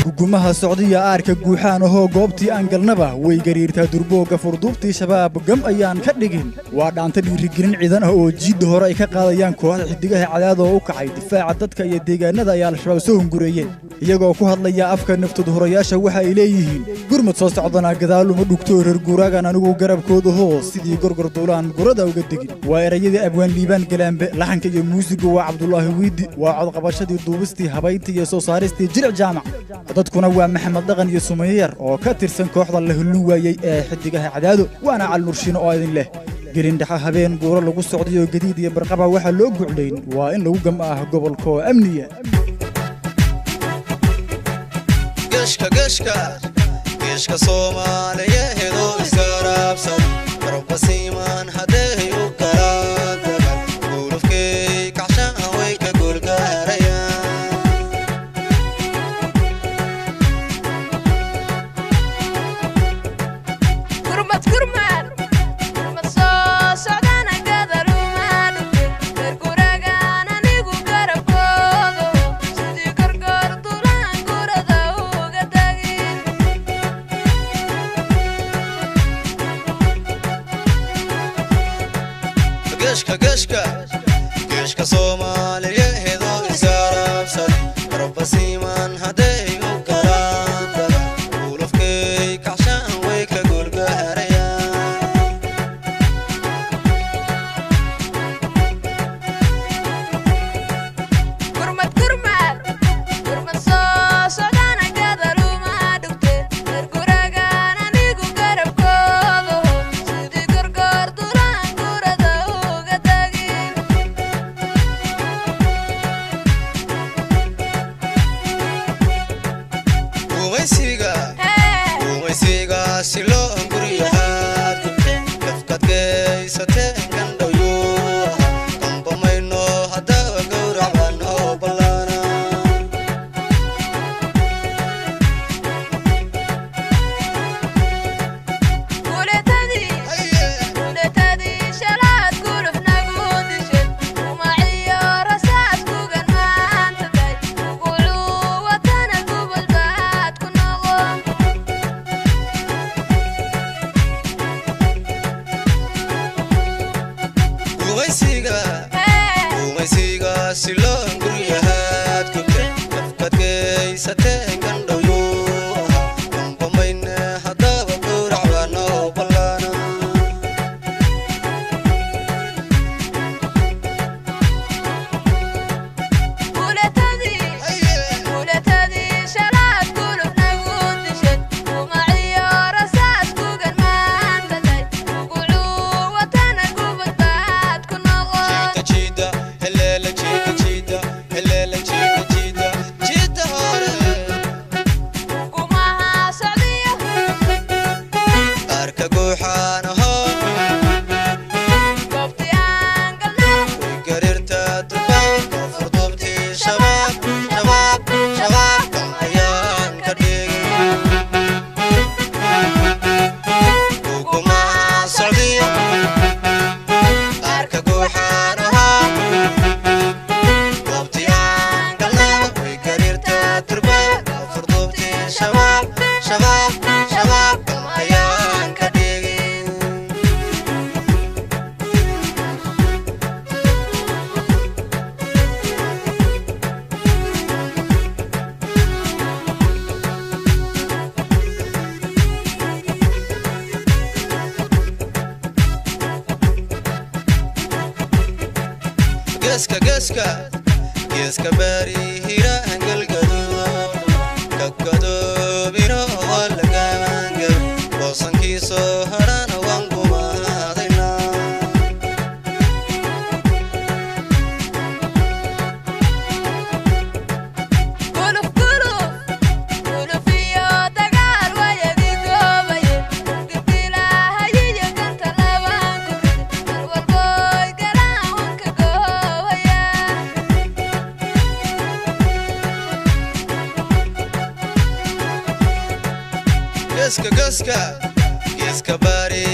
Gugumaha socdiya aarka guuxaan ahoo goobtii aan galnaba way gariirtaa durbooga furduubtii shabaab gam ayaan ka dhigin. Waa dhaanta dhiirigelin ciidan ah oo jiidda hore ay ka qaadayaan kooxda xidigaha cadaad oo u kacay difaaca dadka iyo deegaanada ay Al-Shabaab soo hungureeyeen. Iyagoo ku hadlaya afka naftood horayaasha waxa ay leeyihiin gurmad soo socdana gadaal uma dhugto reer guuraagan anigu garabkooda hoos sidii gorgor duulaan gurada uga degin. Waa erayadii Abwaan Liibaan Galaanbe, laxanka iyo muusigu waa Cabdulaahi Wiidi, waa codqabashadii duubistii habayntii iyo soo saaristii Jilic Jaamac. Dadkuna waa Maxamed Dhaqan iyo Sumayar oo ka tirsan kooxda la hulin waayey ee xidigaha cadaado, waana Cali Nurshiino oo idin leh gelin dhexa habeen guuro lagu socdayo gadiid iyo barqaba waxaa loo guclayn waa in lagu gam ah gobolka oo amniya. Geshka geshka geshka Soomaaliyeed oo isgarabsan barbasiiman haday u karaan gulufkay kacshan way ka gulgaarayaan. Gurmad gurmad gurmad soo socdana gadaluma dhugte reer guuraagan anigu garabkoodo sidii gorgor duulaan gurada uga tagin. Geshka geshka geshka Soomaaliyeed oo isgarabsan barbasiiman haday u karaan gulufkay kacshan way ka gulgaarayaan. Gurmad gurmad gurmad soo socdana gadaluma dhugte reer guuraagan anigu garabkoodo sidii gorgor duulaan gurada uga tagin. Gumaysiga gumaysiga si loo guryahaad gubteen gafkaad geysateen gandhawyuu qambamayno haddaba gowrac baa noo ballaana. Guuletadii guuletadii shalaad guluf nagu dishay umaciyo rasaas kugan maanta tay uguluu watana gubal baad ku noqon. Gumaysiga gumaysiga si loo guryahaad gubteen gafkaad geysateen gandhawyuu qambamayne haddaba gowrac baa noo ballaana. Guuletadii guuletadii shalaad guluf nagu dishay umaciyo rasaas kugan maanta tay uguluu watana gubal baad ku noqon. Jiida jiida heleela jiida jiida heleela jiida jiida jiida hore Gumaha socdiyo qaarka guuxaan ahoo goobtii aan galnay way gariirta durbaanka furduubtii shabaab shabaab shabaab kam ayaan ka dhigin. Gugumaha socdiyo qaarka guuxaan ahoo goobtii aan galnay way gariirta durbaanka furduubtii shabaab shabaab shabaab kam ayaan ka dhigin. Geeska geeska geeska bari hiiraan galgaduud kagadoobino waa lagamangal boosankiisoo harana waan gumaadaynaa. Guluf guluf guluf iyo dagaal wayadii goobaye gurgurtilahayiyo ganta labaan ku ridi dal walboy galaan wanka goobaya. Geeska geeska geeska bari